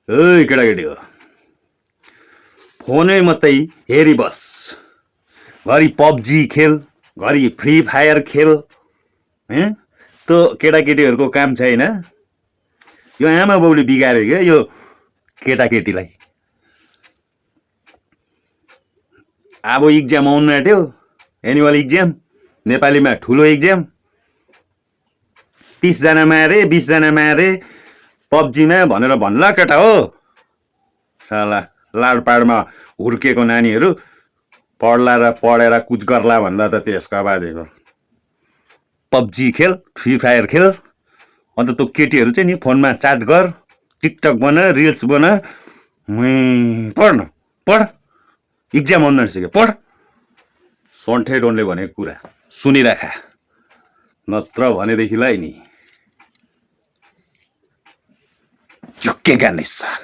ओइ केटाकेटी हो फोनै मात्रै हेरिबस घरि पब्जी खेल घरि फ्री फायर खेल त्यो केटाकेटीहरूको काम छैन। यो आमा बाउले बिगारे क्या यो केटाकेटीलाई। अब इक्जाम आउनु आँट्यो, एनुअल इक्जाम, नेपालीमा ठुलो इक्जाम। 30 जना मारे 20 जना मारे पब्जीमा भनेर भन्ला केटा हो। साला लाडपाडमा हुर्केको नानीहरू पढ्ला र पढेर कुछ गर्ला भन्दा त त्यसको बाजेको पब्जी खेल फ्री फायर खेल। अन्त त्यो केटीहरू चाहिँ नि फोनमा चाट गर, टिकटक बना, रिल्स बना। पढ न पढ, इक्जाम आउनु आँटिसक्यो पढ। सन्ठे डोनले भनेको कुरा सुनिराखा, नत्र भनेदेखिलाई नि झुक्केगा नै साल।